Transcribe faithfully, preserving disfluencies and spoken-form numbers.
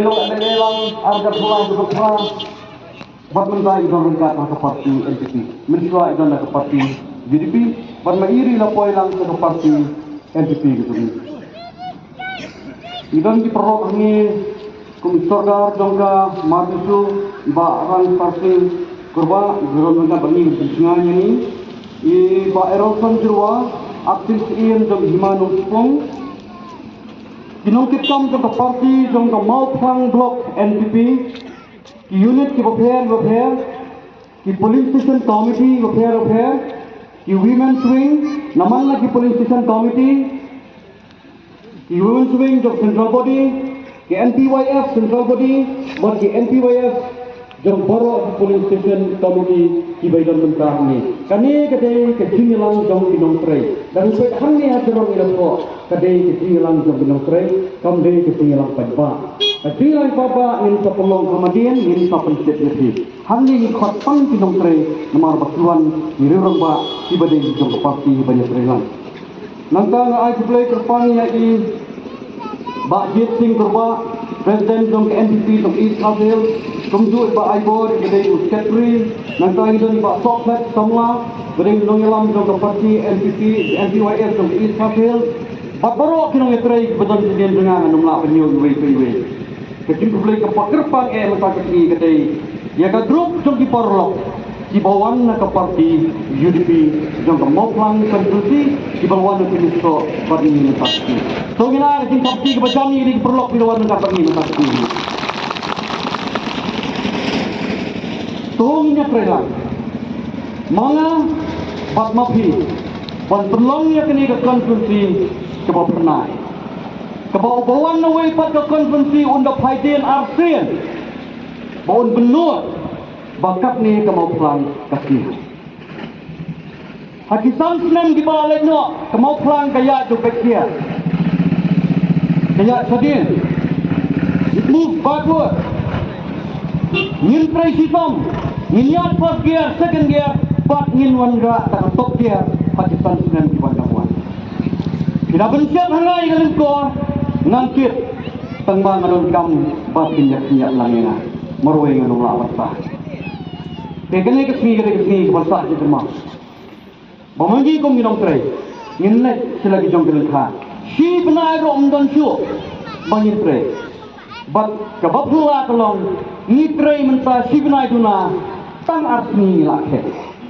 Ïoh ka lehlang arhajar arphew lai, arhajar arphew phra. Bad mynta i don ryngkat ha ka party N P P. Mynshuwa i don ha ka party U D P. Bad ma i ruh i la poi lang sha ka party N P P ka jong i. I don ki paralok hangne kum i sordar jong ka Mawthadraishan, i Bah Rangsarsing Kurbah, i don ryngkat bad ngi, i Bah Errolson Jyrwa, acting C E M jong Hima Nongspung. Ki nongkitkam jong ka party jong ka Mawphlang Block N P P, ki unit kiba pher bapher, ki polling station committee bapher bapher, ki women's wing, namar la ki polling station committee, ki women's wing jong central body, ki N P Y F central body, bad ki N P Y F jong baroh ki polling station committee kiba i don mynta hangne. Kane ka dei ka jingïalang jong ki nongtrei. Dang peit hangne ha jrong i la thoh, ka dei ka jingïalang jong ki nongtrei, kam dei ka jingïalang paidbah. Ka jingïalang paidbah ngin sa pynlong ha Madian, ngin sa pynshet ïa phi. Hangne ngi khot tang ki nongtrei namar ba ki wan ki riew rangbah kiba dei jong ka party ban ïatrei lang. Nangta nga ai khublei kyrpang ïa i Bah Jit Singh Kurbah, President jong ka N P P jong East Khasi Hills, kumjuh i Bah Aibor, i ba dei u Secretary, nangta ngi don i Bah Sohphet Samla, ba dei nongïalam jong ka party N P P, N P Y F jong ka East Khasi Hills, bad baroh ki nongïatrei kiba don sha dien jong nga, ngam lah ban ïoh iwei pa iwei. Ka jingkhublei kaba kyrpang eh mynta ka sngi ka dei ïa ka group jong ki paralok kiba wan na ka party U D P jong ka Mawphlang constituency, kiba wan na ka Mawphlang bad ngi mynta ka sngi. To ngin ai ka jingkhublei kaba jam ïa ki paralok kiba wan na ka party mynta ka sngi. To ngin ïatrei lang ma nga bad ma phi ban pynlong ïa kane ka constituency kaba phyrnai. Kaba uba wan na wei pat ka constituency un da phai dien arsien ba un pynlut ba katne ka Mawphlang ka sngi. Ha ki san snem kiba leit noh ka Mawphlang ka ïaid jubek gear, ka ïaid shadien. It moves backward. Ngin trei shitom, ngin ïaid first gear, second gear, bad ngin wanrah da ka top gear ha ki san snem kiban dang wan. Phi da pynshep ha nga ïa ka lyngkor, ngan kit, tang ba nga donkam ba phin ïa pynïap lang ïa nga. Marwei ngan ym lah ban sah. Te kane ka sngi, kane ka sngi kaban sah jingkyrmen. Ba ma ngi kum ngi nongtrei, ngin leit sha la ki jong ki lyngkha. Shi bnai ruh ym don shuh ba ngin trei. Bad kaba phylla ka long, ngi trei mynta shi bnai duna, tang ar sngi ngi la khet.